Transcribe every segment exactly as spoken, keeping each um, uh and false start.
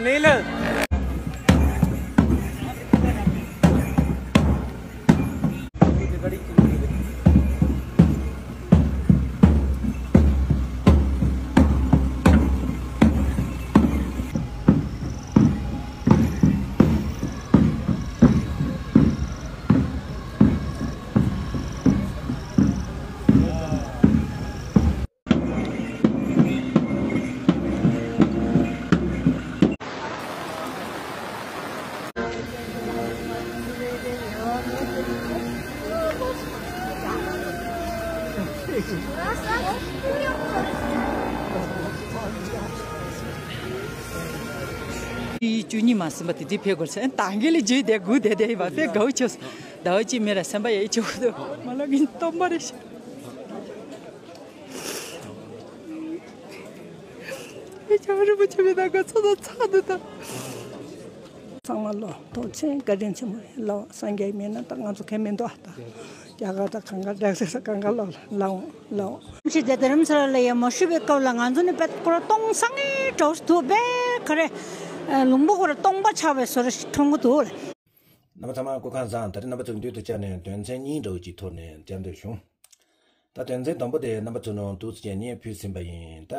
नहीं ले। བཅུ་གཉིས་མ་ཟིན་པ་དེ་དུས་ཕེབས་དགོས་ཟེར། ད་གིན་ལས་བརྗོད་བསྡད་སྒུག་བསྡད་བསྡད་ཡིན་པ། དཔེ་དགའ་བོ་བྱས་སོང་། ཟླ་བ་གཅིག་མིན་ལ་སེམས་པ་ཡག་ཆོག་འདུག་མ་ལ་གིན་སྟོན་པ་རེད་ཤག་ཨེ་ཆོག་རིན་པོ་ཆེ་མི་ད་ག་ཚོད་ཚོད་ཚ་འདུག་ད། ཚང་མ་ལོ་ཐོག་ཆེན་བཀའ་དྲིན་ཆེན་པོ་ལོ། སངས་རྒྱས་མེད་ན་ད་ང་ཚོ་ཁེ་མི་འདུག་ཨ། ད་རྒྱ་གར་ད་གང་ག་འདྲ་ཟེར་ས་གང་ག་ལོ་ལོ་ལོ། ཞེས་དེ་རྡ་རམ་ས་ལ་ལ་ཡ་མ་ཤི་བའི་སྐབས་ལ་ང་ཚོ་ནི་དཔེ་སྐོར་སྟོང་སང་ངེ་འགྲོ་སུ་ཐུག་པས་ག་རེ། ལུང་པ་སྐོར་སྟོང་པ་ཆགས་པའི་བཟོ་འདྲ་ཞིག་མཐོང་གི་འདུག་ལ། རྣམ་པ་ཚང་མ་སྐུ་ཁམས་བཟང་། ད་རེས་རྣམ་པ་ཚོའི་མདུན་དུ་བཅར་ནས་དོན་ཚན་གཉིས་འདྲ་བོ་ཅིག་ཐོག་ནས་བཅར་འདོད་བྱུང་། ད་དོན་ཚན་དང་པོ་དེ་རྣམ་པ་ཚོ་ནང་འདུག་སེ་བྱས་ནས་ཕུལ་ཟིན་པ་ཡིན། ད་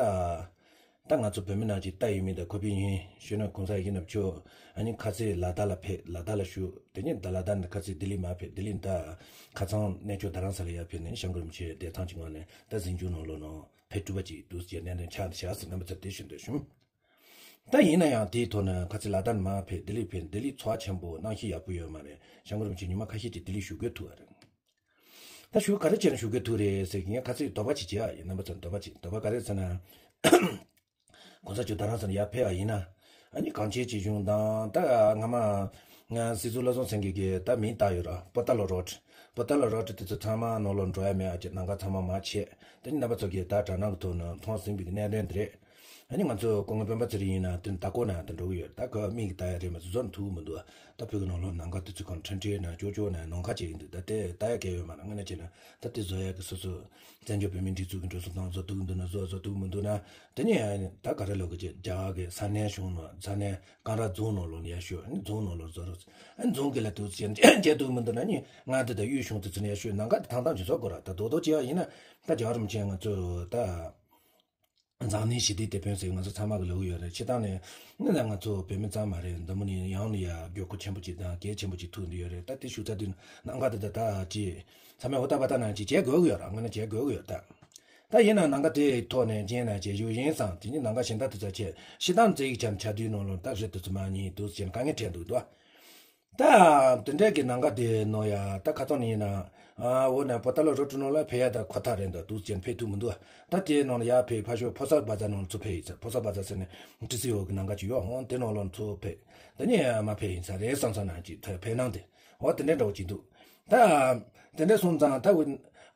ད་ང་ཚོ་བོད་མི་ནང་གི་ད་ཡོད་མི་དང་ཁོ་པའི་ཡིན་ཞུས་ན་གོང་ས་ཡིན་ན་ཆོག་ཨ་ནི་ཁ་སང་ལ་དྭགས་ལ་ཕེབས། ལ་དྭགས་ལ་བཞུགས། དེ་ནས་ད་ལ་དྭགས་ནས་ཁ་སང་ལྡི་ལི་མར་ཕེབས། ལྡི་ལི་ནས་ད་ཁ་སང་གནས་མཆོག་རྡ་རམ་ས་ལ་ཡར་ཕེབས་ནས་སྐྱབས་མགོན་རིན་པོ་ཆེ་བདེ་ཐང་གི་ངང་ནས་ད་གཟིམ་ཆུང་ནང་ལོགས་ནང་ཕེབས་གྲུབ་པ་ཅིག་འདུག་སེ་བྱས་གནད་དོན་ཆགས་བཞག་ཟེར་རྣམ་པ་ཚོར་དེ་ཞུ་འདོད་བྱུང་། ད་ཡིན་ན་ཡང་དེའི་ཐོག་ནས་ཁ་སང་ལ་དྭགས་ནས་མར་ཕེབས། ལྡི་ལི་ཕེབས། ལྡི་ལི་ཚོར་བ་ཆེན་པོ་གནམ་གཤིས་ཡག་པོ་ཡོད་མ་རེད། སྐྱབས་མགོན་རིན་པོ་ཆེ་ཉི་མ་ཁ་ཤས་ཅིག་ལྡི་ལི་བཞུགས་དགོས་ཐུག་པ་རེད། ད་བཞུགས་ག་རེ་བྱས་ནས་བཞུགས་དགོས་ཐུག་རེད་ཟེར་གྱི། ངས་ཁ་སང་དོགས་པ་ཅིག་བྱས་ཡིན། རྣམ་པ་ཚོར་དོགས་པ་ཅིག་དོགས་པ་ག་རེ་ཟེར་ན། གོང་ས་མཆོག་རྡ་རམ་ས་ལ་ཡར་ཕེབས་པ་ཡིན་ན། ཨ་ནི་གངས་ཅན་སྐྱིད་གཤོངས་དང་། ད་སྔ་མ་ང་སྲིད་ཟུར་བློ་བཟང་སེང་གེ་གིས་ད་མིང་བཏགས་ཡོད་ར། པོ་ཏཱ་ལ་རོཌ། པོ་ཏཱ་ལ་རོཌ་དེ་ཚོ་ཚང་མ་ནང་ལོགས་འགྲོ་ཡ་མེད་ཨ་ཅེ། ལམ་ཁ་ཚང་མ་མར་ཕྱེ། དེ་ནི་རྣམ་པ་ཚོ་གིས་ད་དྲ་སྣང་གི་ཐོག་ནས་མཐོང་ཟིན་པའི་གནད་དོན་དེ་རེད། ཨ་ནི་ང་ཚོ་སྐུ་ངོ་སྤེན་པ་ཚེ་རིང་ཡིན་ན་དེ་ནི་ད་ཀོ་ན་ད་འགྲོ་གི་ཡོད། ད་ཁོ་མིག་གིས་ལྟ་ཡ་རེད་མ་གཏོགས་ཟོར་ཐུག་གི་མི་འདུག་ད་བོད་ཀྱི་ནང་ལོགས་ལམ་ཁ་དེ་ཚོ་གང་ཁྲིན་ཁྲིན་ན་ཅོག་ཅོག་ན་ནང་ཁ་བྱེད་ཀྱི་འདུག་ད་དེ་ལྟ་ཡ་གལ་ཡོད་མ་རེད། དངོས་གནས་བྱས་ན་ད་དེ་བཟོ་ཡ་གི་སོ་སོ་བཙན་བྱོལ་བོད་མིའི་སྒྲིག་འཛུགས་ཀྱི་འགྲོ་སོང་བཏང་བཟོ་ཐུབ་ཀྱི་འདུག་ན་བཟོ། བཟོ་ཐུབ་ཀྱི་མི་འདུག་ན། དེ་ནས་ད་ག་རེ་ལབ་དགོས་ཀྱི། རྒྱ་གར་གྱི་ས་གནས་གཞུང་ནང་། ས་གནས་གང་ར་རྫོང་ནང་ལོགས་ནས་ཡར་ཤོག་ཨ་ནི་རྫོང་ནང་ལོགས་བཟོ་རོགས། ཨ་ནི་རྫོང་གི་ལ་དུ་བྱེད་བྱེད་ཐུབ་མི་འདུག་ན་ནི་མངའ་སྡེ་དང་གཡུལ་གཞུང་དེ་ཚོ་ནས་ཡར་ཤོག་ནང་ཁ་དེ་ཐང་ཐང་ཅིག་བཟོ་དགོས་ར། ད་རྡོག་རྡོག་བྱེད་ཡ་ཡིན་ན་ད་རྒྱལ་བ་རིན་པོ་ཆེ་ང་ཚོ་ད་འཛམ་གླིང་ཞི་བདེའི་དེད་དཔོན་ཟེར་ང་ཚོ་ཚང་མ་གི་ལབ་ཡོད་རེད། སྤྱིར་བཏང་ནས་ནི་ད་ང་ཚོ་བོད་མི་ཙམ་མ་རེད། འཛམ་བུ་གླིང་ཡོངས་ལ་ཡ་མགྱོགས་པོ་ཆེན་པོ་ཅིག་དང་གལ་ཆེན་པོ་ཅིག་ཐུག་འདི་ཡོད་རེད། ད་དེ་ཞུ་ཚར་དུས་ནང་ཁ་དེ་ད་ད་ཅི་ཚང་མས་འོ་ད་པ་ད་ན་ཅིག་བྱེད་དགོས་ཀྱི་ཡོད་ར། ང་ནི་བྱེད་དགོས་ཀྱི་ཡོད་ད། ད་ཡིན་ན་ནང་ཁ་དེའི་ཐོག་ནས་རྐྱེན་ན་བྱེད་རྒྱུ་ཡིན་ཙང་། དེ་ནི་ནང་ཁ་གཞན་དག་དེ་ཚོ་བྱེད་ཤི་སྟངས་བརྩི་ཡིག་ཆ་ཆ་དུས་ནང་ལོགས་ད་རེད་དེ་ཚོ་མ་ཉིད་དུ་ཟེར་དཀའ་ངལ་འཕྲད་འདུག་དོ། ད་དེ་འདྲའི་གི་ནང་ཁ་དེ་ནང་ཡ་ད་ཁ་ཚང་ནས་ཡིན་ན། ཨ་འོ་ན་པོ་ཏཱ་ལ་རོ་ཏྲུ་ནང་ལ་ཕེབས་ཡ་ད་ཁོ་ཐག་རེད་འདུག་དུ་ཟེར་ཕེབས་ཐུབ་མི་འདུག་ད་དེའི་ནང་ལ་ཡ་ཕེབས་ཕ་ཤོ་ཕོ་སར་བ་ཛར་ནང་ལ་ཚུར་ཕེབས་ཡིན་ས། ཕོ་སར་བ་ཛར་ཟེར་ནས་ཏི་སི་འོ་གི་ནང་ཁ་ཅིག་ཡོད་ཧོང་། དེ་ནང་ལོགས་ཚུར་ཕེབས། དེ་ནས་མ་ཕེབས་ཡིན་ས་རེད་བསམ་ས་ན་ཅིག་ད་ཕེབས་གནང་དེ། འོ་དེ་འདྲའི་འདྲ་བོ་ཅིག་འདུག་ད་དེ་འདྲ་སོང་ཙང་ད་འོ་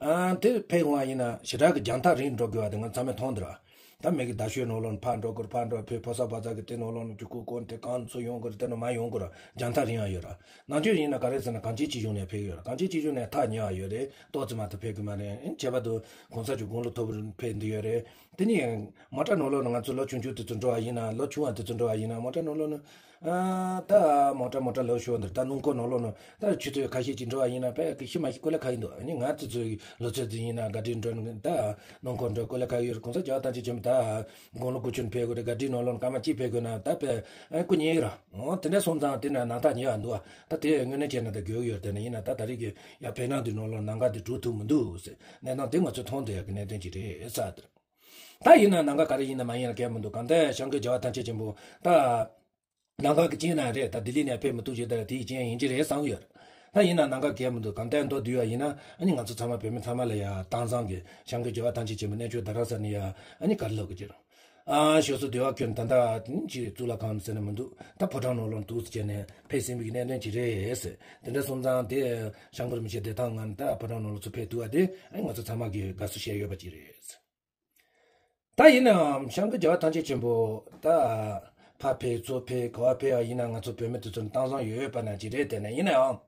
ཨ་དེ་ཕེབས་འོང་བ་ཡིན་ན་ཞེ་དྲག་གི་རྒྱང་ཐག་རིང་འགྲོ་དགོས་བ་དེ་ང་ཚང་མས་མཐོང་འདི་ར། ད་མི་གི་རྡ་ཤོད་ནང་ལོགས་ནས་ཕར་འགྲོ་དགོས་ར། ཕར་འགྲོ་ཕེབས་ཕོ་སར་བ་ཛར་གི་དེ་ནང་ལོགས་ནས་རྒྱུག་ཁུག་སྐོར་དེ་གང་ཚོ་ཡོང་དགོས་ར། དེ་ནང་མ་ཡོང་དགོས་ར། རྒྱང་ཐག་རིང་ཡ་ཡོད་ར། ནང་ཆོས་ཡིན་ན་ག་རེ་ཟེར་ན་གངས་ཅན་སྐྱིད་གཤོངས་ནས་ཕེབས་ཡོད་ར། གངས་ཅན་སྐྱིད་གཤོངས་ནས་ཐག་ཉེ་བ་ཡོད་རེད། ཏོག་ཙམ་མ་གཏོགས་ཕེབས་གི་མ་རེད། ཁྱད་པར་དུ་གོང་ས་མཆོག་དགུང་ལོ་མཐོ་པོར་ཕེབས་འདི་ཡོད་རེད། དེ་ནས་མོ་ཊ་ནང་ལོགས་ནས་ང་ཚོ་ལོ་ཆུང་ཆུང་དེ་ཚོ་འགྲོ་བ་ཡིན་ན། ལོ་ཆུང་བ་དེ་ཚོ་འགྲོ་བ་ཡིན་ན་མོ་ཊ་ནང་ལོགས་ནས། ཨ་ད་མོ་ཊ་མོ་ཊ་ལོ་ཤོར་འདིར་ད་སྣུམ་འཁོར་ནང་ལོགས་ནས་ད་ཆུ་ཚོད་ཁ་ཤས་ཅིག་འགྲོ་བ་ཡིན་ན་དཔེ་གི་ཤི་མ་ཤི་ཀོ་ལེ་ཁ་ཡིན་འདུག་ཨ་ནི་ང་ཚོ་ཚོའི་ལོ་ཚོད་ཅིག་ཡིན་ན་ག་དྲིན་འགྲོ་ནི་ད་སྣུམ་འཁོར་འགྲོ་ཀོ་ལེ་ཁ་ཡོད་རེད། གོང་ས་རྒྱལ་བ་ཐམས་ཅད་མཁྱེན་པ་ད་དགུང་ལོ་དགུ་བཅུ་ནས་ཕེབས་དགོས་རེད། ག་དྲིན་ནང་ལོགས་ནས་སྐར་མ་གཅིག་ཕེབས་དགོས་ན་ད་དཔེ་ཨ་སྐུ་ཉལ་གི་ར། འོ་དེ་འདྲ་སོང་ཙང་དེ་ན་ནང་ཐག་ཉེ་བ་འདུག་ད་དེ་དངོས་གནས་བྱས་ན་ད་དགོས་ཀྱི་ཡོད་རེད། དེ་ན་ཡིན་ན་ད་ད་རེས་ཀྱི་ཡ་ཕེབས་གནང་དུས་ནང་ལོགས་ནང་ག་དེ་འགྲོ་ཐུབ་མི་འདུག་ཟེར་གནས་སྟངས་དེ་ང་ཚོས་མཐོང་བསྡད་ཡ་གི་གནད་དོན་ཅིག་རེད་ས་དེར། ད་ཡིན་ན་ནང་ག་ག་རེ་ཡིན་ན་མ་ཡིན་ན་གལ་མི་འདུག་གང་ལྟར་སྐྱབས་མགོན་རྒྱལ་བ་ཐམས་ཅད་མཁྱེན་པ་ད་ནང་ག་གི་རྐྱེན་ན་རེད། ད་ལྡི་ལི་ནས་ཕེབས་མི་ཐུབ་ཞེས་ད་དེའི་རྐྱེན་ཡིན་གྱི་རེད་བསམ་ཡོད། ད་ཡིན་ན་ནང་ག་གལ་མི་འདུག་གང་ལྟར་མདོར་བསྡུས་པ་ཡིན་ན་ཨ་ནི་ང་ཚོ་ཚང་མ་བོད་མི་ཚང་མ་ལ་ཡ་དྭངས་གཙང་གི་སྐྱབས་མགོན་རྒྱལ་བ་ཐམས་ཅད་མཁྱེན་པའི་གནས་མཆོག་རྡ་རམ་ས་ནས་ཡ་ཨ་ནི་ག་རེ་ལབ་དགོས་ཀྱི་རེད། ཨ་ཞོ་སོ་སྡེ་བ་ཁྱོན་ད་ལྟ་ཅིག་གཙུག་ལག་ཁང་ཟེར་ནས་མི་འདུག་ད་ཕོ་བྲང་ནང་ལོགས་འདུག་སེ་བྱས་ནས་ཕེབས་ཟིན་པའི་གནད་དོན་ཅིག་རེད་ཟེར། དེ་འདྲ་སོང་ཙང་དེ་སྐྱབས་མགོན་རིན་པོ་ཆེ་བདེ་ཐང་ངང་ད་ཕོ་བྲང་ནང་ལོགས་ཚུར་ཕེབས་ཐུབ་པ་དེ་ཨ་ང་ཚོ་ཚང་མ་གིས་དགའ་བསུ་བྱས་ཡོད་པ་ཅིག་རེད། ད་ཡིན་ནའང་སྐྱབས་མགོན་རྒྱལ་བ་ཐམས་ཅད་མཁྱེན་པ་ད་ཕར་ཕེབས་ཚུར་ཕེབས་ག་པར་ཕེབས་པ་ཡིན་ན་ང་ཚོ་བོད་མི་དེ་ཚོ་ནི་དྭངས་གཙང་ཡོད་ཡོད་པ་ནང་ཅིག་རེད། དེ་ནས་ཡིན་ནའང་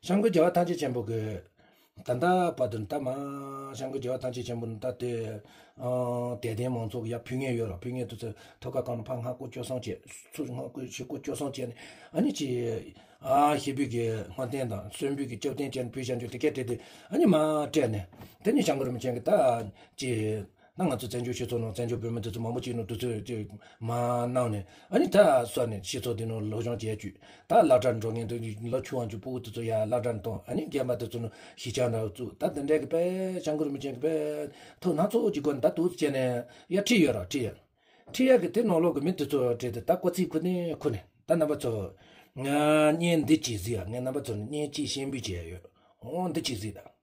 སྐྱབས་མགོན་རྒྱལ་བ་ཐམས་ཅད་མཁྱེན་པ་གི་ ད་ལྟ་བར་དུ་ད་མ་བྱང་གི་རྒྱལ་བ་ཐམས་ཅད་མཁྱེན་པ་ནི་ད་དེ། ཨང་། དད་ལྡན་མང་ཚོགས་ཀྱི་ཡ་ཕུལ་མཁན་ཡོད་ར། ཕུལ་མཁན་དེ་ཚོ་ཐོག་ཁ་གང་ལ་ཕར་སྔ་སྐོར་སྐྱོར་སོང་བྱས། ཚུར་སྔ་སྐོར་ཕྱི་སྐོར་སྐྱོར་སོང་བྱས་ནས་ཨ་ནི་ཅི། ཨ་ཧི་བོད་ཀྱི་སྔོན་རྟེན་དང་གསོན་བོད་ཀྱི་ལྕགས་རྟེན་བཅས་ཕུལ་བྱ་འཇུག་དེ་སྐད་དེ་དེ་ཨ་ནི་མ་སྤྲད་ནས་དེ་ནི་བྱང་གི་རིན་པོ་ཆེ་གི་ད་ཅི། ན་ང་ཚོ་བཙན་བྱོལ་སྤྱི་ཚོགས་ནང་བཙན་བྱོལ་བོད་མི་དེ་ཚོ་མང་པོ་ཅིག་ནང་དུས་ཚོད་ཅིག་མ་གནང་ནས་ཨ་ནི་ད་སོ་ནས་སྤྱི་ཚོགས་དེ་ནང་སློབ་སྦྱོང་བྱས་བཅུག་ད་སློབ་གྲྭར་འགྲོ་མཁན་དེ་ལོ་ཆུང་བ་ཚོ་སྤུ་གུ་དེ་ཚོ་ཡར་སློབ་གྲྭར་གཏོང་། ཨ་ནི་རྒན་པ་དེ་ཚོ་ནང་གཞིས་ཆགས་འདྲ་བཙུགས། ད་དེ་འདྲའི་གི་དཔེ་བྱང་གི་རིན་པོ་ཆེ་གི་དཔེ་ཐོག་སྣ་ཚོགས་ཀྱི་སྒོ་ནས་ད་དུས་ཚོད་བྱས་ནས་ཡར་ཁྲིད་ཡོད་ར། ཁྲིད་ཡོད། ཁྲིད་ཡག་གི་དེ་ནང་ལོགས་ཀྱི་མི་དེ་ཚོ་བྲིས་ཏེ་ད་ཀོ་ཚིག་ཁུ་ནས་ཁུ་ནས་ད་རྣམ་པ་ཚོ་ང་བརྙན་འདི་གཅིག་གཟིགས་ཨ། ངས་རྣམ་པ་ཚོ་ནས་བརྙན་གཅིག་ཤེས་འབུལ་བྱས་ཡོད། འོ་འདི་གཅིག་གཟིགས་དང་།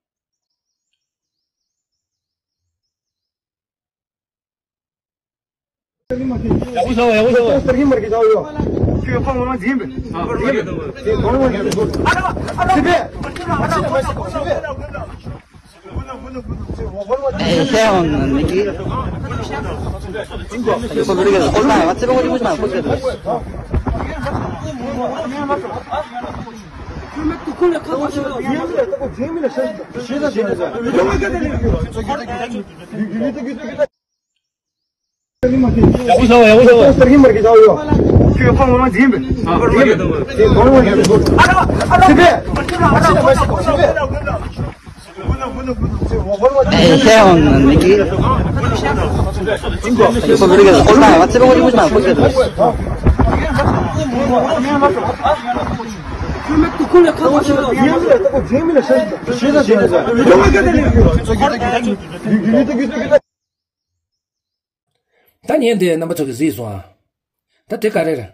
ད་བརྙན་དེ་རྣམ་པ་ཚོ་གིས་གཟིགས་སོང་ཨ། ད་དེ་ག་རེ་རེད།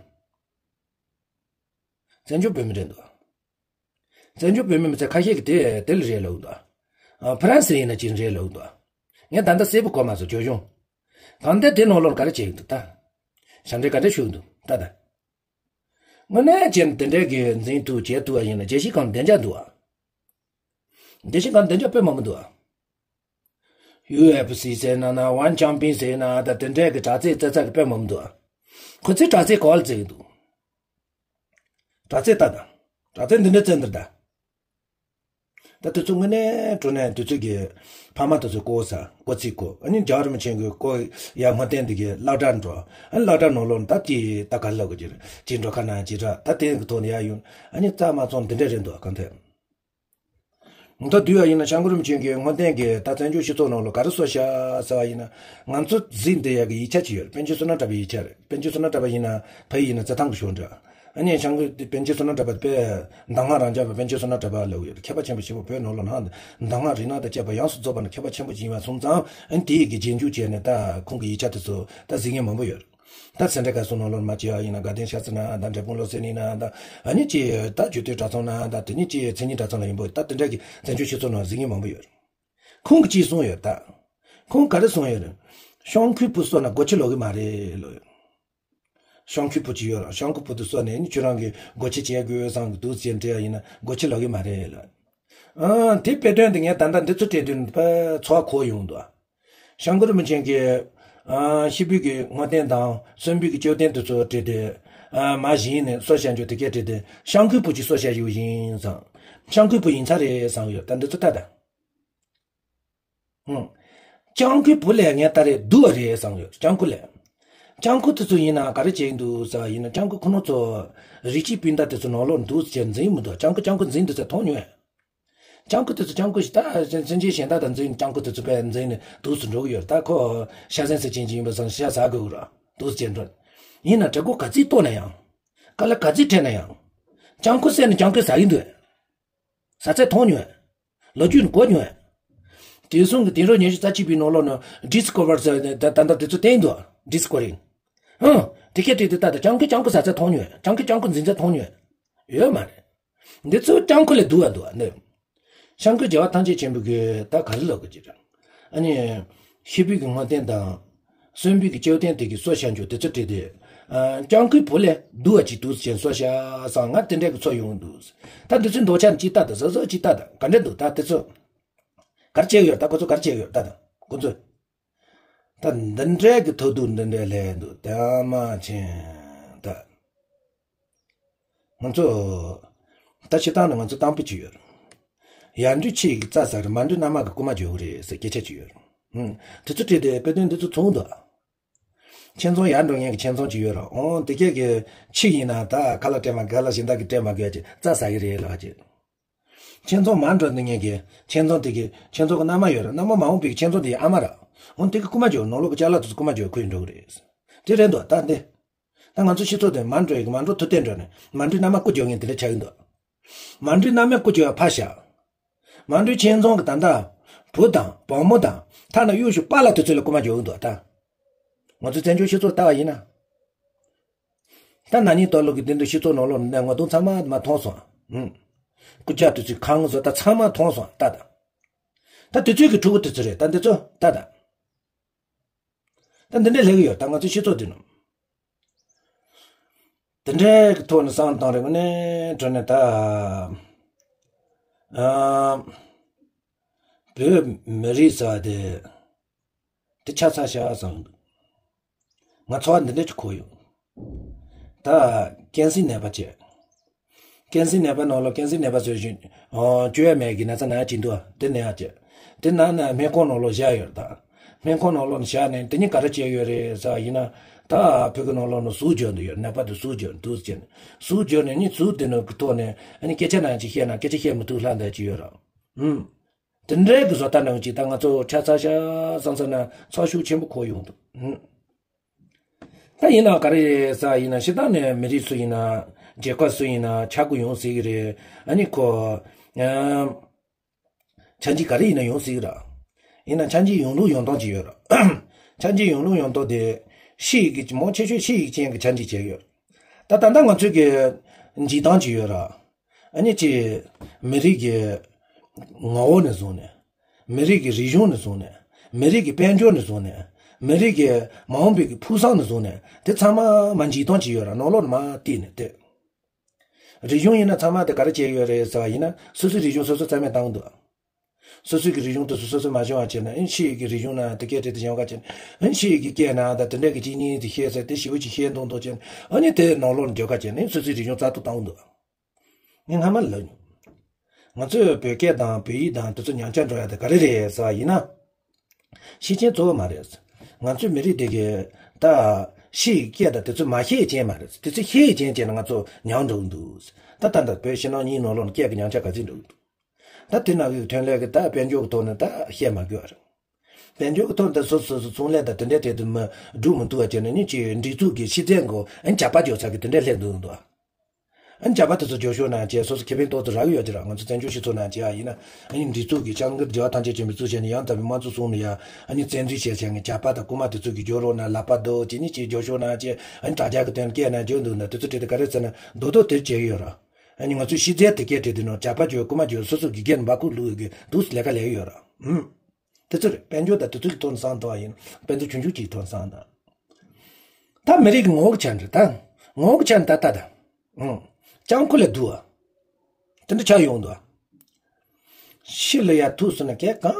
བཙན་བྱོལ་བོད་མི་རེད་འདུག་བཙན་བྱོལ་བོད་མི་མི་ཚད་ཁ་ཤས་ཀྱིས་དེ་དེ་ལ་རེད་ལབ་འདུག་ཨ། ཕ་རན་སི་ཡིན་ན་ཅིག་རེད་ལབ་འདུག་ཨ། ངས་ད་ལྟ་གསལ་པོ་གོ་མ་སོང་། བྱོལ་གཞུང་གང་ལྟར་དེ་ནང་ལོགས་ག་རེ་བྱེད་ཀྱི་འདུག་ད་ཞབས་འདྲེན་ག་འདྲ་ཞུ་གི་འདུག་ད་ད། དངོས་གནས་བྱས་ན་དེ་འདྲའི་གི་འཛིང་ཐུབ་བྱེད་ཐུབ་པ་ཡིན་ན་རྒྱལ་སྤྱི་ཁང་བདེ་འཇགས་འདུག་ཨ། རྒྱལ་སྤྱི་ཁང་བདེ་འཇགས་དཔེ་མང་པོ་འདུག་ཨ། ཡུ་ཨེཕ་སི་ཟེར་ན་ན་ཝན་ཅམ་པིང་ཟེར་ན་ད་དེ་འདྲའི་གི་དྲག་རྩལ་རྩེ་ཚ་གི་དཔེ་མང་པོ་འདུག་ཨ། ཁོ་ཚོས་དྲག་རྩལ་ག་བ་ལ་རྩེ་གི་འདུག་དྲག་རྩལ་ལྟ་དང་། དྲག་རྩལ་འདི་འདྲ་རྩེ་འདིར་ད། ད་དེ་ཚོ་དངོས་གནས་དྲང་གནས་དུས་ཚོད་ཀྱི་ཕ་མ་དེ་ཚོས་གོ་ས་གོ་ཚིག་གོ་ཨ་ནི་རྒྱལ་བ་རིན་པོ་ཆེ་གིས་གོ་ཡ་སྔོན་རྟེན་འདི་གི་སློབ་གྲྭར་འགྲོ། ཨ་ནི་སློབ་གྲྭ་ནང་ལོགས་ད་ཅི་ད་ག་ལབ་གི་ཅི་ཅི་འགྲོ་ཁ་ན་ཅི་དྲག་ད་དེ་གི་ཐོག་ནས་ཡ་ཡོང་ཨ་ནི་རྩ་མ་ཚང་འདི་འདྲ་རེད་འདུག་གང་ཐད། ད་དུས་ཡ་ཡིན་ན་བྱང་གི་རིན་པོ་ཆེ་གིས་སྔོན་རྟེན་གྱི་ད་བཙན་བྱོལ་སྤྱི་ཚོགས་ནང་ལོགས་ག་རེ་སོ་བྱ་ཟེར་བ་ཡིན་ན་ང་ཚོ་གཟིགས་བསྡད་ཡ་གི་ཡིག་ཆ་ཅིག་ཡོད། པཎ་ཆེན་བསོད་ནམས་གྲགས་པའི་ཡིག་ཆ་རེད། པཎ་ཆེན་བསོད་ནམས་གྲགས་པ་ཡིན་ན་བོད་ཡིན་ན་རྩེད་ཐང་གི་ཞོར་འདྲ། ཨ་ནི་བྱང་གི་པཎ་ཆེན་བསོད་ནམས་གྲགས་པ་དཔེ་གདམས་ངག་རབ་འབྱམས་པ་པཎ་ཆེན་བསོད་ནམས་གྲགས་པ་ལབ་ཡོད། མཁས་པ་ཆེན་པོ་ཞེ་པོ་བོད་ནང་ལོགས་ན་གདམས་ངག་རིག་སྣ་དང་བཅས་པ་ཡོངས་སུ་རྫོགས་པ་ནི་མཁས་པ་ཆེན་པོ་ཅིག་ཡིན་པ་སོང་ཙང་ཨ་ནི་དེ་ཡི་གི་རྗེས་འཇུག་བྱས་ནས་ད་ཁོང་གི་ཡིག་ཆ་དེ་ཚོ་ད་གཟིགས་མཁན་མང་པོ་ཡོད། ད་སེ་འབྲས་དགའ་གསུམ་ནང་ལོགས་མ་བྱས་པ་ཡིན་ན་དགའ་ལྡན་ཤ་ཚ་ན་ད་འབྲས་སྤུངས་བློ་གསལ་ནི་ན་ད་ཨ་ནི་ཅི་ད་ཆོས་དད་གྲྭ་ཚང་ན་ད་དེ་ནི་ཅི་མཚན་ཉིད་གྲྭ་ཚང་ལ་ཡིན་པོ་ད་དེ་འདྲ་གི་བཙན་བྱོལ་སྤྱི་ཚོགས་ནང་གཟིགས་མཁན་མང་པོ་ཡོད། ཁོང་གིས་ཅི་གསུངས་ཡོད་ད། ཁོང་ག་རེ་གསུངས་ཡོད་རེད། ཤོང་ཁུའི་བུ་གསོ་ན་སྒོ་ཁྱི་ལོག་གི་མ་རེད་ལོ། ཤོང་ཁུའི་བུ་ཅིག་ཡོད་ར། ཤོང་ཁུའི་བུ་དེ་གསོ་ནས་ནི་ཁྱོད་རང་གི་སྒོ་ཁྱི་བྱེད་དགོས་བསམ་གི་འདུག་ཟེར་དྲིས་ཡ་ཡིན་ན་སྒོ་ཁྱི་ལོག་གི་མ་རེད་ལོ། ཨང་དེ་དཔེ་དོན་དེ་ངས་ད་ལྟ་འདི་ཚོ་བྲིས་དུས་ཕར་ཚོར་བ་འཁོར་ཡོང་འདུག་བྱང་གི་རིན་པོ་ཆེ་གིས་ཨ་ཧི་བོད་ཀྱི་སྔོན་རྟེན་དང་གསོན་བོད་ཀྱི་ལྕགས་རྟེན་དེ་ཚོ་བྲིས་ཏེ་ཨ་མ་གཞི་ནས་གསོ་བྱ་རྒྱུ་དེ་སྐད་བྲིས་ཏེ་ཤོང་ཁུའི་བུ་ཅིག་གསོ་བྱ་ཡུལ་ཡིན་བསམ། ཤོང་ཁུའི་བུ་ཡིན་ས་རེད་བསམ་ཡོད། ད་འདི་ཚོ་ལྟ་དང་། ཧུང་། ལྕམ་སྐུའི་བུ་ལས་ངས་ད་རེས་སྡུག་པ་རེད་བསམ་ཡོད། ལྕམ་སྐུ་ལས། ལྕམ་སྐུ་དེ་ཚོ་ཡིན་ན་ག་རེ་བྱེད་ཀྱི་འདུག་ཟེར་བ་ཡིན་ན་ལྕམ་སྐུ་ཁོ་རང་ཚོ་རིགས་གཅིག་སྤུན་ཟླ་དེ་ཚོ་ནང་ལོགས་འདུག་ཟེར་འཛིང་མི་འདུག་ལྕམ་སྐུ་ལྕམ་སྐུ་འཛིང་དེ་ཚོ་མཐོང་མྱོང་། ལྕམ་སྐུ་དེ་ཚོ་ལྕམ་སྐུ་ཞིག་ད་སེམས་ཅན་གཞན་དག་དང་འཛིང་ལྕམ་སྐུ་དེ་ཚོ་དཔེ་འཛིང་ནས་འདུག་སེ་འགྲོ་གི་ཡོད། ད་ཁོ་ཤ་ཟན་ཟེར་ཅན་ཅིག་ཡིན་པ་སང་ཤ་ཟ་དགོས་ར་འདུག་ཟེར་འགྲོ། ཡིན་ན་གྲི་གུ་ག་ཚིག་གཏོང་ན་ཡང་། དཀའ་ལས་ག་ཚིག་འཕྲད་ན་ཡང་། ལྕམ་སྐུ་བསད་ན་ལྕམ་སྐུ་ཟ་གི་འདུག་ཟ་ཚད་མཐོང་མྱོང་། ལོ་རྒྱུས་ནི་གོ་མྱོང་། དེང་སང་གི་དུས་རབས་ཉི་ཤུ་རྩ་གཅིག་པའི་ནང་ལོགས་ནས་ཌིས་ཁོ་བར་ཟེར་ནས་ད་ད་ལྟ་དེ་ཚོ་བསྟན་འདུག་ཌིས་ཁོ་རིང་། ཧང་། དེ་སྐད་དྲིས་དེ་ལྟ་དང་ལྕམ་སྐུ་ལྕམ་སྐུ་ཟ་ཚད་མཐོང་མྱོང་། ལྕམ་སྐུ་ལྕམ་སྐུ་འཛིང་ཚད་མཐོང་མྱོང་། ཡོད་མ་རེད། འདི་ཚོ་ལྕམ་སྐུ་ལས་སྡུག་པ་འདུག་ཨ་ནི། ལྕམ་སྐུ་རྒྱལ་བ་ཐམས་ཅད་མཁྱེན་པའི་གི་ད་ག་རེ་ལབ་དགོས་ཀྱི་རེད། ཨ་ནི། ཧི་བོད་ཀྱི་སྔོན་རྟེན་དང་། གསོན་བོད་ཀྱི་ལྕགས་རྟེན་དེ་གི་སོ་བྱ་འཇོག་དེ་ཚོ་བྲིས་ཏེ། ཨ། ལྕམ་སྐུའི་བུ་ལས་སྡུག་པ་ཅིག་འདུག་ཟེར་སོ་བྱ་བསམ་ང་དེ་འདྲའི་གི་ཚོར་ཡོང་འདུག་ད་འདི་ཚོའི་འདོད་ཆགས་ཅིག་ལྟ་དང་བཟོ་བཟོ་ཅིག་ལྟ་དང་ག་འདྲ་འདུག་ད་དེ་ཚོ། ག་རེ་བྱེད་ཀྱི་ཡོད་ད་ཁོ་ཚོ་ག་རེ་བྱེད་ཀྱི་ཡོད་ད་དང་ཁོ་ཚོ། ད་འདི་འདྲའི་གི་ཐོག་ཏུ་འདི་འདྲའི་ལས་འདུག་ད་མ་ཆེན་ད། ང་ཚོ། ད་སྤྱིར་བཏང་ནས་ང་ཚོ་གཏམ་དཔེ་ཅིག་ཡོད། ཡར་འགྲོས་ཕྱི་ཡི་རྩྭ་ཟ་གི་རེད། མར་འགྲོས་མནའ་མ་གི་རྐུན་མ་འཇོག་གི་རེད་ཟེར་སྐད་ཆ་ཅིག་ཡོད་རེད། ཧུམ། དེ་ཚོ་བྲིས་ཏེ་དཔེ་སྟོན་འདི་ཚོ་ཚུགས་འདུག་ཁྱིམ་ཚང་ཡར་འགྲོ་མཁན་གྱི་ཁྱིམ་ཚང་ཅིག་ཡོད་རེད། འོང་དེ་གས་ཀྱི་ཕྱི་ཡིན་ན་ད་ཁ་ལག་སྤྲད་མ་དགོས། ཁ་ལག་གཞན་དག་གིས་སྤྲད་མ་དགོས་ཀྱི་རྩྭ་ཟ་གི་རེད་ལབ་ཀྱི། ཁྱིམ་ཚང་མར་འགྲོ་འདི་ངེད་ཀྱི་ཁྱིམ་ཚང་དེ་གི་ཁྱིམ་ཚང་གི་མནའ་མ་ཡོད་རེད། མནའ་མ་མ་འོངས་པའི་ཁྱིམ་ཚང་དེའི་ཨ་མ་རེད། འོ་དེ་གི་རྐུན་མ་འཇོག་ནང་ལོགས་ཀྱི་ཅ་ལག་དེ་ཚོ་རྐུན་མ་འཇོག་ཁོས་འགྲོ་གི་རེད། དེ་རེད་འདུག་ད་འདི། ད་ང་ཚོ་སྤྱི་ཚོགས་དེ་མར་འགྲོ་ཡི་གི་མར་འགྲོ་ཐུབ་བསྟན་འགྲོ་ནས་མར་འགྲོའི་མནའ་མ་རྐུ་འཇོག་མཁན་དེ་འདྲ་ཆགས་ཀྱི་འདུག་མར་འགྲོའི་མནའ་མས་རྐུ་འཇོག་ཡ་ཕར་བཞག་མར་འགྲོའི་ཁྱིམ་ཚང་གི་ད་ལྟ་བུ་དང་བུ་མོ་དང་ཐ་ན་གཡོག་ཞུ་པཱ་ལགས་དེ་ཚོ་ལ་རྐུན་མ་འཇོག་གི་འདུག་ད་ང་ཚོ་བཙན་བྱོལ་སྤྱི་ཚོགས་ལྟ་བ་ཡིན་ན། ད་ན་ནིང་ད་ལོ་གི་དེ་འདྲ་སྤྱི་ཚོགས་ནང་ལོགས་ནས་ངོ་གདོང་ཚང་མ་མ་མཐོང་སོང་། ཧུམ། རྐུབ་བཀྱག་དེ་ཚོའི་ཁང་བཟོ་ད་ཚང་མ་མཐོང་སོང་ད་ད། ད་དེ་ཚོའི་གི་ཕྲུ་གུ་དེ་ཚོ་རེད་ད་འདི་ཚོ་ད་ད། ད་འདི་འདྲ་ལས་གི་ཡོད་ད་ང་ཚོའི་སྤྱི་ཚོགས་འདི་ནང་། དེ་འདྲའི་གི་ཐོག་ནས་བསམ་བཏང་རེ་ངོ་ནས་དྲན་ནས་ད། ཨ། བོད་མི་རིགས་ཟེར་བ་དེ། དེ་ཆ་ཚང་བྱ་བ་བཟང་འདུག་ང་ཚོ་བ་འདི་འདྲ་ཅིག་གོ་ཡོང་། ད་ཀན་སིའི་ནད་པ་བྱས། ཀན་སིའི་ནད་པ་ནང་ལོགས་ཀན་སིའི་ནད་པ་ཟེར་བཞིན་ཨོ་བཅོས་ཡ་མེད་ཀྱི་ན་ཚ་ན་ཡ་ཅིག་འདུག་དེ་ན་ཡ་བྱས། དེ་ན་ན་སྨན་ཁང་ནང་ལོགས་བཞག་ཡོད་རེད་ད། སྨན་ཁང་ནང་ལོགས་ནས་བཞག་ནས་དེ་ནི་ག་རེ་བྱས་ཡོད་རེད་ཟེར་བ་ཡིན་ན། ད་བོད་ཀྱི་ནང་ལོགས་ནས་ཟུག་འཇོག་འདུག་ཡོད་ནད་པ་དེ་ཟུག་འཇོག་འདུག་ཟེར་ནས་ཟུག་འཇོག་ནས་ནི་ཟུག་དེ་ནང་གི་ཐོག་ནས་ཨ་ནི་སྐད་ཆ་ན་ཡ་ཅིག་བཤད་ན་སྐད་ཆ་བཤད་མི་ཐུབ་ལྷ་འདྲ་ཅིག་ཡོད་རེད། ཨུམ། དེ་འདྲའི་གི་བཟོ་ལྟ་ནང་གཅིག་ད་ང་ཚོ་ཆ་ཚང་ཤ་བསམ་བསམ་ན་ཚ་ཤུགས་ཆེན་པོ་འཁོར་ཡོང་འདུག་ད་ཡིན་ན་ག་རེ་ཟ་ཡིན་ན་སྤྱིར་བཏང་ནས་མི་རིགས་སུ་ཡིན་ན་རྒྱལ་ཁབ་སུ་ཡིན་ན་ཆག་སྒོ་ཡོང་སྲིད་གི་རེད། ཨ་ནི་ཁོ་ཆ་འཇིག་ག་རེ་ཡིན་ན་ཡོང་སྲིད་གི་ར། ཡིན་ན་ཆ་འཇིག་ཡོང་ལུགས་ཡོང་སྟངས་ཅིག་ཡོད་ར། ཆ་འཇིག་ཡོང་ལུགས་ཡོང་སྟངས་དེ་ཕྱི་ཡི་གི་མང་ཆེ་ཤོས་ཕྱི་ཡི་རྐྱེན་གི་ཆ་འཇིག་བྱས་ཡོད། ད་ད་ལྟ་ང་ཚོས་གི་འཇིག་སྟངས་ཅིག་ཡོད་ར། ཨ་ནི་ཅི། མི་རིགས་ཀྱི་ངོ་བོ་ནས་བཟུང་ནས། མི་རིགས་ཀྱི་རིག་གཞུང་ནས་བཟུང་ནས། མི་རིགས་ཀྱི་དཔལ་འབྱོར་ནས་བཟུང་ནས། མི་རིགས་ཀྱི་མ་འོངས་པའི་གི་ཕུགས་བསམ་ནས་བཟུང་ནས་དེ་ཚང་མ་མ་འཇིག་སྟངས་ཅིག་ཡོད་ར་ནང་ལོགས་ནས་མ་བལྟས་ནས་དེ། རིག་གཞུང་ཡིན་ན་ཚང་མ་དེ་ག་རེ་བྱས་ཡོད་རེད་ཟེར་བ་ཡིན་ན་སོ་སོའི་རིག་གཞུང་སོ་སོ་རྩ་མེད་བཏང་གི་འདུག་སོ་སོའི་གི་རིག་གཞུང་དེ་ཚོ་སོ་སོས་མ་སྦྱོང་བ་བྱས་ན་ཨིན་ཕྱི་ཡི་གི་རིག་གཞུང་ན་དེ་སྐད་བྲིས་དེ་སྦྱོང་ག་བྱས་ན་ཨིན་ཕྱི་ཡི་གི་སྐད་ན་ད་དེ་འདྲ་གི་གཅིག་གཉིས་དེ་ཤེས་ཟེར་དེ་ཞེ་པོ་ཅིག་ཤེས་མདོག་མདོག་བྱས་ན་ཨ་ནི་དེ་ནང་ལོགས་ལ་འཇོག་ག་བྱས་ན་ཨིན་སོ་སོའི་རིག་གཞུང་རྩ་གཏོར་བཏང་གི་འདུག་ངས་སྔ་མ་ལབ་མྱོང་། ང་ཚོས་བོད་སྐད་དང་བོད་ཡིག་དང་དེ་ཚོ་ཉམས་ཆག་འགྲོ་ཡ་དེ་ག་རེ་རེད་ཟེར་བ་ཡིན་ན། ཤེས་ཅན་གཙོ་བོ་མ་རེད། ང་ཚོའི་མི་རིགས་དེ་གས་ད་ཕྱི་ཡི་སྐད་དང་དེ་ཚོ་མ་ཤེས་ཅན་མ་རེད། དེ་ཚོ་ཤེས་ཅན་བྱས་ན་ང་ཚོ་ཉམས་འགྲོ་གི་འདུག་ད་ད་ལྟ་བོད་ཕྱི་ནང་གཉིས་ནང་ལོགས་ནས་སྐད་ཀྱི་ཉམས་ཆག་ག་ཚོད་འགྲོ་གི་འདུག་ད་དེ་ནང་གི་ཐོན་ལས་ཀྱི་ད་དཔལ་འབྱོར་གྱི་ཐོག་ནས་ད་བཤད་མ་དགོས་པ་རེད། དཔལ་འབྱོར་གྱི་ཐོག་ནས་སོ་སོ་སོ་ཚོང་ལས་དང་དེ་འདྲའི་ཐད་དུ་མི་སྒྲུབ་མི་ཐུབ་པ་བྱས་ནས་ནི་ཅིག་སྒྲིག་འཛུགས་ཀྱི་ཕྱི་ཚད་གོ་ཨན་ཇག་པ་འཇོག་ས་གི་དེ་འདྲའི་སླེབས་འདུག་འདུག་ཨ་ནི་ཇག་པ་དེ་ཚོ་མགྱོགས་ཤོས་ནང་བྱས་སོ་སོ་ཁེ་ཕན་ཏོག་ཙམ་རག་གི་ཡོད་ཀྱི་ར། ང་ཚོ་བཙན་བྱོལ་སྤྱི་ཚོགས་ནང་བྱས་ཡིན་ན་ཨ་ནི་སྒྲིག་འཛུགས་ཀྱི་སྐྱབས་མགོན་རྒྱལ་བ་ཐམས་ཅད་མཁྱེན་པའི་གཙོ་བྱས་ནས་ཡང་དག་པའི་དམངས་གཙོ་བཟུང་ནས་ཡ་ཨ་ནི་བཙན་འཛུལ་བྱས་བྱས་ནས་ཇག་པ་དང་རྐུན་མ་དེ་ཚོ་གི་རྒྱུ་རོགས་ན་ལག་པ་རྡོ་ཅི་ནི་ཅི་མགྱོགས་ཤོས་ནང་བྱས་ཨ་ནི་དྲ་རྒྱ་གི་དོན་སྐད་ནང་བརྗོད་འདུག་ན་དེ་ཚོ་བྲིས་ཏེ་ག་རེ་ཟེར་ན་རྡོག་རྡོག་དེར་བྱས་ཡོད་ར། ཨ་ནི་ང་ཚོའི་ཤི་ཚད་དེ་སྐད་བྲིས་དེ་ནང་ཇག་པ་བརྗོད་རྐུན་མ་བརྗོད་སོ་སོ་དགེ་རྒན་འབའ་ཁུག་ལུག་གི་འདུག་ལས་ཀ་ལས་ཡོད་ར། ཨུམ། དེ་ཚོ་རེད། དཔལ་འབྱོར་དང་དེ་ཚོ་གི་ཐོག་ནས་བསམ་བཏང་བ་ཡིན་དཔལ་འབྱོར་ཆུང་ཆུང་གཅིག་ཐོག་ནས་བསམ་བཏང་། ད་མི་རིགས་ཀྱི་ངོ་བོ་གི་ཆ་འདྲ་ད། ངོ་བོ་གི་ཆ་འདྲ་ད་ད། ཨང་། སྤྱང་ཁུ་ལས་སྡུག་ཨ། དེ་འདྲ་ཆགས་ཡོང་འདུག་ཨ། ཕྱི་ལ་ཡར་ཐུག་སོང་ན་སྐད་གང་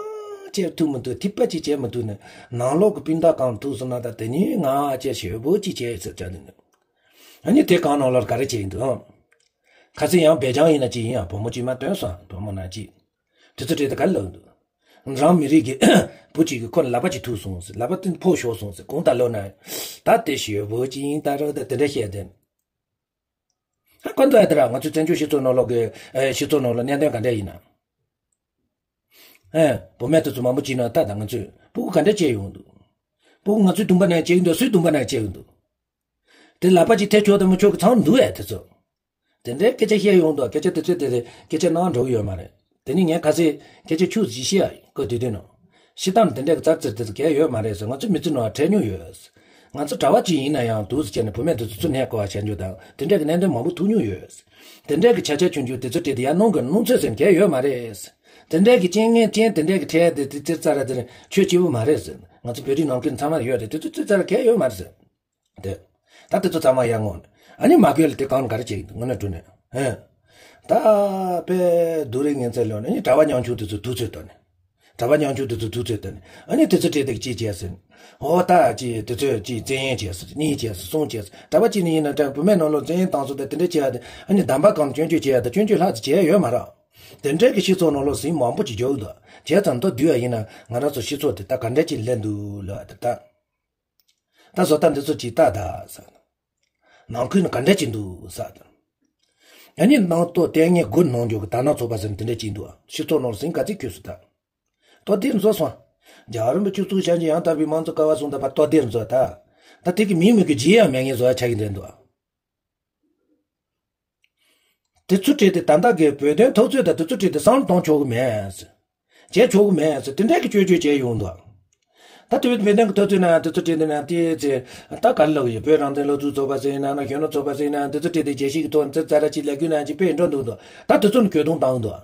བྱས་ཐུག་མི་འདུག་ཐིགས་པ་གཅིག་བྱས་མི་ཐུབ་ནས་ནང་ལོགས་ཀྱི་སྤུན་ཟླ་གང་ཐུག་སོང་ན་ད་དེ་ནི་ང་ཨ་ཅེ་ཞེ་པོ་གཅིག་བྱས་ཟེར་བྱ་ནི་འདུག་ཨ་ནི་དེ་གང་ནང་ལོགས་ག་རེ་བྱས་ཡིན་འདུག་ཨང་། ཁ་སང་ཡང་སྦེལ་ཇམ་ཡིན་ན་ཅི་ཡིན་ཡང་བུ་མོ་གཅིག་མ་སྟོན་སོང་། བུ་མོ་ན་ཅི། དེ་ཚོ་བྲིས་ཏེ་ག་རེ་ལབ་འདུག་རང་མི་རིགས་ཀྱི་བུ་གཅིག་གི་ཁོ་ལ་ལག་པ་གཅིག་ཐུག་སོང་ཟེར། ལག་པ་དེ་ཕོག་ཤོར་སོང་ཟེར། གང་ལྟར་ལོ་ན། ད་དེ་ཞེ་པོ་གཅིག་ཡིན་ད་ར་ད་དེ་འདྲ་བཤད་དེ། ཧ་གོ་འདུག་ཨ། དེ་ར་ང་ཚོའི་བཙན་བྱོལ་སྤྱི་ཚོགས་ནང་ལོགས་ཀྱི་ཨེ་སྤྱི་ཚོགས་ནང་ལ་གནད་དོན་ག་འདྲ་ཡིན་ན། ཨེ་བུད་མེད་དེ་ཚོ་མང་པོ་གཅིག་ན་ད་ད་ང་ཚོས་སྤུ་གུ་ག་འདྲ་སྐྱེ་ཡོང་འདུག་སྤུ་གུ་ང་ཚོའི་དུམ་པ་ན་སྐྱེ་གི་འདུག་སུའི་དུམ་པ་ན་སྐྱེ་གི་འདུག་དེ་ལག་པ་གཅིག་ཐེབས་ཆོག་དང་མི་ཆོག་གི་ཚང་འདུག་ཨེ་དེ་ཚོ། དེ་འདྲའི་སྐད་ཆ་བཤད་ཡོང་དུས་སྐད་ཆ་དེ་ཚོས་དེ་རེད་སྐད་ཆ་གནང་འགྲོ་གི་ཡོད་མ་རེད། དེ་ནི་ངས་ཁ་སང་སྐད་ཆ་ཆུ་ཟིག་བཤད་ཡ་ཡིན་ཁོ་དུས་དུས་ནང་། ཤི་སྟངས་དེ་འདྲའི་གི་རྩར་རྩིར་དེ་ཚོ་གལ་ཡོད་མ་རེད་ཟེར། ང་ཚོ་མི་ཚེ་ནང་འཕྲད་མྱོང་ཡོད། ང་ཚོ་གྲྭ་པ་གཅིག་ཡིན་ན་ཡང་འདུག་ཟེར་བྱས་ནས་བུད་མེད་དེ་ཚོ་ཚུར་ནས་བསྐོ་བ་བྱ་རྒྱུ་དང་དེ་འདྲའི་གི་གནད་དོན་མང་པོ་ཐུག་མྱོང་ཡོད། དེ་འདྲའི་གི་བྱ་བྱ་ཆུང་ཆུང་དེ་ཚོ་བྲིས་ཏེ་ཡར་སྣང་གི་སྣང་ཚོད་ཟེར་གལ་ཡོད་མ་རེད། དེ་འདྲའི་གི་རྐྱེན་ངན་རྐྱེན་དེ་འདྲའི་གི་འཕྲད་དེ་དེ་ཚེ་རྩ་ར་དེ་ཆོས་སྐྱིད་པོ་མ་རེད་ཟེར། ང་ཚོ་བོད་རིགས་ནང་ཁུལ་ཚང་མར་ཡོད་རེད། དེ་ཚོ་ཚེ་རྩ་ར་གལ་ཡོད་མ་རེད་ཟེར། དེ། ད་དེ་ཚོ་ཚང་མ་ཡར་ངོ་ནས། ཨ་ནི་མ་དགོས་ལ་དེ་གང་ག་རེ་བྱེད་ཀྱི་འདུག་དངོས་གནས་དྲང་གནས། ཧེ། ད་དཔེ་སྡུག་རུས་ངན་ཚད་ལོན་ནས་ཨ་ནི་གྲྭ་པ་ཉམ་ཆུང་དེ་ཚོ་དུས་ཚོད་བཏོན་ནས། གྲྭ་པ་ཉམ་ཆུང་དེ་ཚོ་དུས་ཚོད་བཏོན་ནས། ཨ་ནི་དེ་ཚོ་བྲིས་ཏེ་གཅིག་བྱས་ཟིན། ཨོ་ད་ཅི་དེ་ཚོས་ཅི་བཙན་གཡེམ་བྱས་སོང་གཉིས་བྱས་སོང་གསུམ་བྱས་སོང་གྲྭ་པ་གཅིག་ནི་ཡིན་ན་ད་བུད་མེད་ནང་ལོགས་བཙན་གཡེམ་བཏང་སོང་ད་དེ་འདྲ་བྱས་ཡ་དེ་ཨ་ནི་འདམ་པ་གང་སྐྱོན་བརྗོད་བྱས་ཡ་ད་སྐྱོན་བརྗོད་ལྷག་ཙམ་བྱས་ཡ་ཡོད་མ་རེད། དེ་འདྲའི་གི་སྤྱི་ཚོགས་ནང་ལོགས་ཟིང་མང་པོ་ཅིག་རྒྱག་གི་འདུག་བྱས་ཙང་ད་དུས་ཡ་ཡིན་ན་ང་རང་ཚོ་སྤྱི་ཚོགས་དེ་ད་ག་འདྲ་ཅིག་སླེབས་འདུག་ལབ་དེ་ད། ད་བཟོ་ལྟ་འདི་ཚོ་ཅིག་ལྟ་ད་ཟེར། ནང་ཁུལ་ནི་ག་འདྲ་ཅིག་འདུག་ཟེར་ད། ཡ་ནི་ནང་ལྟོ་ལྟས་ངན་དགུ་གནང་རྒྱུ་གི་ད་ནང་ཚོགས་པ་ཟེར་ནི་དེ་འདྲ་ཅིག་འདུག་སྤྱི་ཚོགས་ནང་ཟིང་ག་ཚིག་ཁྱོད་སུ་ད། ལྟོ་དེར་འཛོལ་སོང་། རྒྱལ་བ་རིན་པོ་ཆེ་གཙུག་བྱང་ཆེ་ཡང་དག་པའི་མང་གཙོ་ཀ་བ་གསུང་ད་པ་ལྟོ་དེར་འཛོལ་ད། ད་དེ་གི་མིང་མི་གི་རྗེས་ཡང་མེད་ངེས་བཟོ་ཡ་ཆགས་ཀྱི་འདྲ་འདུག་དེ་ཚོ་བྲིས་ཏེ་ད་ལྟ་གི་བོད་དོན་འཐབ་རྩོད་དང་དེ་ཚོ་བྲིས་ཏེ་བསམ་བློ་གཏོང་ཆོག་གི་མེད། བྱས་ཆོག་གི་མེད་ཟེར་དེ་འདྲ་གི་བཅོས་བཅོས་བྱས་ཡོང་འདུག་ད་དེ་བོད་དོན་གི་འཐབ་རྩོད་ནང་དེ་ཚོ་བྲིས་ཏེ་ན་དེ་ཚེ་ད་ག་རེ་ལབ་ཡོད། བོད་རང་བཙན་སློབ་ཕྲུག་ཚོགས་པ་ཟེར་ན་ན་གཞོན་ནུ་ཚོགས་པ་ཟེར་ན་དེ་ཚོ་བྲིས་ཏེ་རྒྱལ་སྤྱི་གི་ཐོག་ཚེ་ཙ་ར་ཅིག་ལས་འགུལ་ནང་ཅིག་སྤེལ་འགྲོ་འདུག་འདུག་ད་དེ་ཚོ་ནི་གྱོད་དོན་བཏང་འདུག་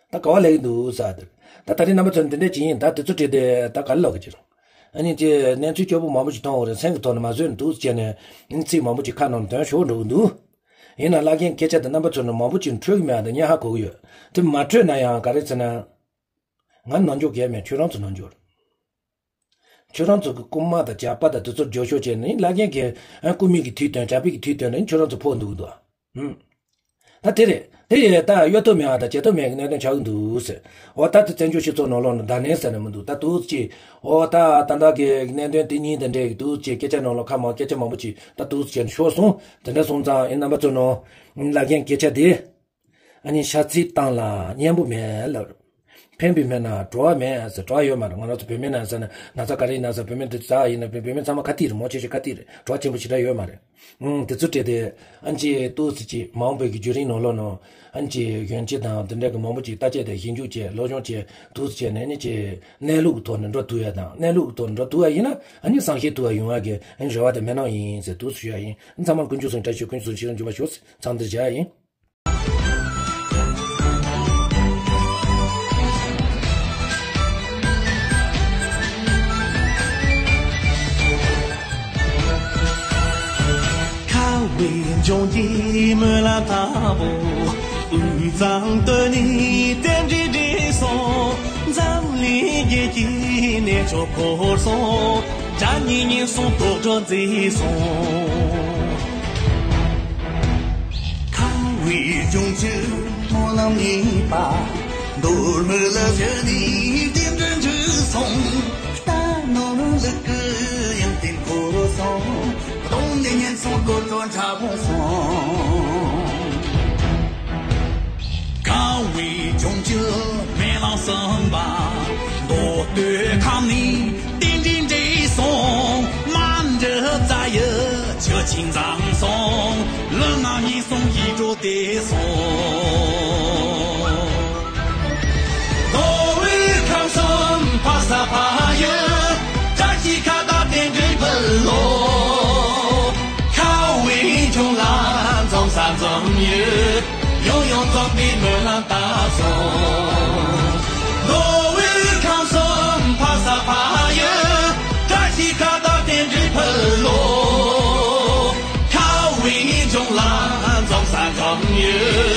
ད་ག་བ་ལས་ཀྱི་འདུག་ཟེར་དེ། ད་ད་རེས་རྣམ་པ་ཚོ་འདི་འདྲ་ཅིག་ཡིན། ད་དེ་ཚོ་བྲིས་ཏེ་ད་ག་རེ་ལབ་གི་ཅི་རུང་། ཨ་ནི་ཅི་གནས་ཚུལ་སྐྱོ་པོ་མང་པོ་ཅིག་མཐོང་བ་རེད། སེམས་ཀྱི་ཐོག་ནས་མ་བཟོད་འདུག་ཅེས་ནས་ཨ་ནི་ཚིག་མང་པོ་ཅིག་ཁ་ནང་དོན་ཤོར་འགྲོ་གི་འདུག་ཡིན་ན་བླ་རྒན་སྐད་ཆ་དེ་རྣམ་པ་ཚོ་ནས་མང་པོ་ཅིག་འཕྲོད་ཀྱི་མེད་པ་དེ་སྙན་ཧ་གོ་གི་ཡོད། དེ་མ་འཕྲོད་ན་ཡང་ག་རེ་ཟེར་ན། ང་ནང་འཇོག་གལ་མེད། ཁྱོད་རང་ཚོ་ནང་འཇོག་ཁྱོད་རང་ཚོ་གི་རྐུན་མ་དང་ཇག་པ་དང་དེ་ཚོར་རྒྱབ་སྐྱོར་བྱས་ནས་བླ་རྒན་གྱི་ཨ་རྐུན་མའི་གི་དུས་སྟོན་ཇག་པའི་གི་དུས་སྟོན་ནས་ཁྱོད་རང་ཚོ་ཕོག་འདུག་གི་འདུག་ཨ། ཨུམ། ད་དེ་རེད། དེ་ཡིན་ད་གཡོལ་ཐབས་མེད་པ་དང་བྱེད་ཐབས་མེད་གི་གནད་དོན་ཆགས་ཀྱི་འདུག་ཟེར། འོ་ད་དེ་བཙན་བྱོལ་སྤྱི་ཚོགས་ནང་ལོགས་ནས་བརྡ་ལན་ཟེར་ནས་མི་འདུག་ད་འདུག་ཅེས། འོ་ད་ད་ལྟ་གི་གནད་དོན་དེ་གཉིས་དང་འབྲེལ་གི་འདུག་ཅེས་སྐད་ཆ་ནང་ལོགས་ཁ་མང་སྐད་ཆ་མང་པོ་ཅིག་ད་འདུག་ཅེས་ཤོར་སོང་། དེ་འདྲ་སོང་ཙང་ཨེ་རྣམ་པ་ཚོ་ནང་བླ་རྒན་སྐད་ཆ་དེ། ཨ་ནི་ཤ་ཚའི་གཏམ་ལ་སྙན་པོ་མེད་ལབ། ཕན་པའི་མེད་ན་བྲོ་བ་མེད་ཟེར། བྲོ་བ་ཡོད་མ་རེད། ང་རང་ཚོ་བོད་མི་ནང་ཟེར་ན་ན་ཚ་ག་རེ་ཡིན་ན་ཟེར། བོད་མི་འདི་ཚ་ཡིན་ན་བོད་མི་ཚང་མ་ཁ་གཏད་རེད། མོ་ཆེ་ཆེ་ཁ་གཏད་རེད། བྲོ་བ་ཆེན་པོ་ཞེ་དྲག་ཡོད་མ་རེད། ཨང་། དེ་ཚོ་བྲིས་ཏེ་ཨ་ནི་ཅི་ཏོག་ཙི་ཅིག་མ་འོངས་པའི་གི་བརྒྱུད་རིམ་ནང་ལོགས་ནང་ཨ་ནི་ཅི་གཞོན་སྐྱེས་དང་དེ་འདྲ་གི་མང་པོ་ཅིག་བརྟག་དཔྱད་དང་ཞིབ་འཇུག་བྱས་སློབ་སྦྱོང་བྱས་ཏོག་ཙི་བྱས་ནས་ཨ་ནི་ཅི་གནས་ལུགས་ཀྱི་ཐོག་ནས་འགྲོ་ཐུབ་ཡ་དང་། གནས་ལུགས་ཀྱི་ཐོག་ནས་འགྲོ་ཐུབ་ཡ་ཡིན་ན་ཨ་ནི་བཟང་ཤེས་ཐུབ་ཡ་ཡོང་ཡ་གི་ཨ་ནི་རེ་བ་དང་སྨོན་ལམ་ཡིན་ཟེར་ཏོག་ཙི་ཞུ་ཡ་ཡིན། ཚང་མ་ཀུན་སྤྱོད་སྲུང་བརྩི་བྱ་ཞུ། ཀུན་སྤྱོད་སྲུང་བརྩི་ཞུ། འཇུ་བ་ཞུ། ཚང་འདིར་བཞག་ཡིན། ཁ་བའི་ལྗོངས་ཀྱི་སྨོན་ལམ་དང་པོ། དབུས་གཙང་སྟོད་ནས་རྟེན་འབྲེལ་འགྲིག་སོང་། འཛམ་གླིང་རྒྱལ་གྱི་གནས་མཆོག་འཁོར་སོང་། དགྲ་གཉེན་ཉེན་སོང་། དོག་སྒྲ་མཛེས་སོང་། ཁ་བའི་ལྗོངས་ཀྱི་སྨོན་ལམ་གཉིས་པ། མདོ་སྨད་ལ་བཞུགས་ནས་རྟེན་འབྲེལ་འགྲིག་སོང་། རྟ་ནོར་ལུག་གི་ཡང་རྟེན་འཁོར་སོང་། གདོང་ནས་ཉེན་སོང་། དོག་སྒྲ་འཁྲབ་སོང་། ཁ་བའི་ལྗོངས་ཀྱི་སྨོན་ལམ་གསུམ་པ། མདོ་སྟོད་ཁམས་ནས་རྟེན་འབྲེལ་འགྲིག་སོང་། མ་འདྲི་རྩ་ཡི་ཆུ་ཆེན་འཛོམས་སོང་། ལུས་ངག་ཉེན་སོང་། ཡིད་འགྲོ་བདེ་སོང་། མདོ་དབུས་ཁམས་གསུམ་ཕ་ས་ཕ་ཡུལ། བཀྲ་ཤིས་ཁ་བཏགས་རྟེན་འབྲེལ་འཕུར་ལོ། ཁ་བའི་ལྗོངས་ལ་འཛོམས་ས་འཛོམས་ཡུལ། ཡང་ཡང་འཛོམས་པའི་སྨོན་ལམ་བཏབ་སོང་། མདོ་དབུས་ཁམས་གསུམ་ཕ་ས་ཕ་ཡུལ། བཀྲ་ཤིས་ཁ་བཏགས་རྟེན་འབྲེལ་འཕུར་ལོ། ཁ་བའི་ལྗོངས་ལ་འཛོམས་ས་འཛོམས་ཡུལ།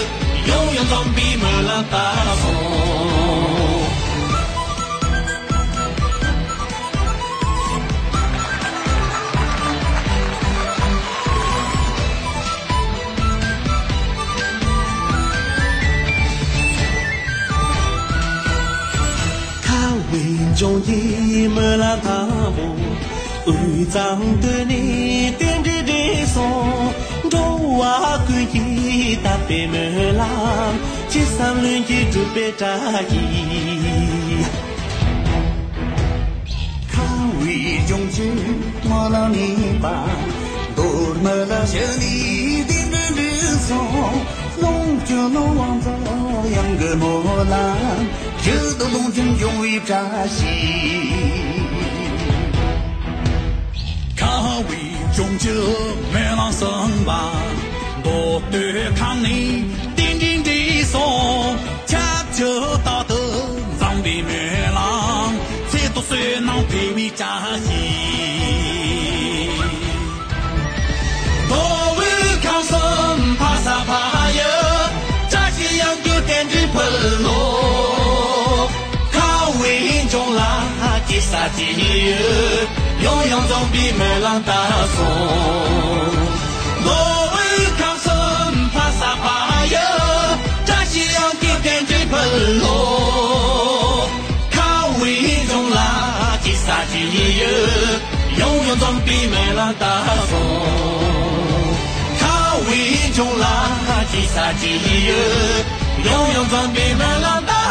ཡང་ཡང་འཛོམས་པའི་སྨོན་ལམ་བཏབ་སོང་། ཁ་བའི་ལྗོངས་ཀྱི་སྨོན་ལམ་དང་པོ། དབུས་གཙང་སྟོད་ནས་རྟེན་འབྲེལ་འགྲིག་སོང་། འགྲོ་བ་ཀུན་གྱི་དད་པའི་སྨོན་ལམ། ཅི་བསམ་ལྷུན་གྱིས་འགྲུབ་པའི་བཀྲ་ཤིས། ཁ་བའི་ལྗོངས་ཀྱི་སྨོན་ལམ་གཉིས་པ། མདོ་སྨད་ལ་བཞུགས་ནས་རྟེན་འབྲེལ་འགྲིག་སོང་། ལོངས་སྤྱོད་ནོར་དབང་འཛོམས་གཡང་གི་སྨོན་ལམ། རྒྱུད་དུ་ལོངས་སྤྱོད་འབྱུང་བའི་བཀྲ་ཤིས། ཁ་བའི་ལྗོངས་ཀྱི་སྨོན་ལམ་གསུམ་པ། མདོ་སྟོད་ཁམས་ནས་རྟེན་འབྲེལ་འགྲིག་སོང་། ཁྱབ་བསྒྲགས་རྟག་ཏུ་འཛོམས་པའི་སྨོན་ལམ། ཚེ་ཐོག་བསོད་ནམས་འཕེལ་བའི་བཀྲ་ཤིས། མདོ་དབུས་ཁམས་གསུམ་ཕ་ས་ཕ་ཡུལ། བཀྲ་ཤིས་གཡང་རྒྱུད་རྟེན་འབྲེལ་འཕུར་ལོ། ཁ་བའི་ལྗོངས་ལ་སྐྱེ་ས་སྐྱེ་ཡུལ། ཡང་ཡང་འཛོམས་པའི་སྨོན་ལམ་བཏབ་སོང་། མདོ་དབུས་ཁམས་གསུམ་ཕ་ས་ཕ་ཡུལ། བཀྲ་ཤིས་གཡང་རྒྱུད་རྟེན་འབྲེལ་ ཡོད། ཡང་ཡང་འཛོམས་པའི་སྨོན་ལམ་བཏབ་སོང་། ཁ་བའི་ལྗོངས་ལ་ཅི་ས་ཅི་ཡོད། ཡང་ཡང་འཛོམས་པའི་སྨོན་ལམ་བཏབ།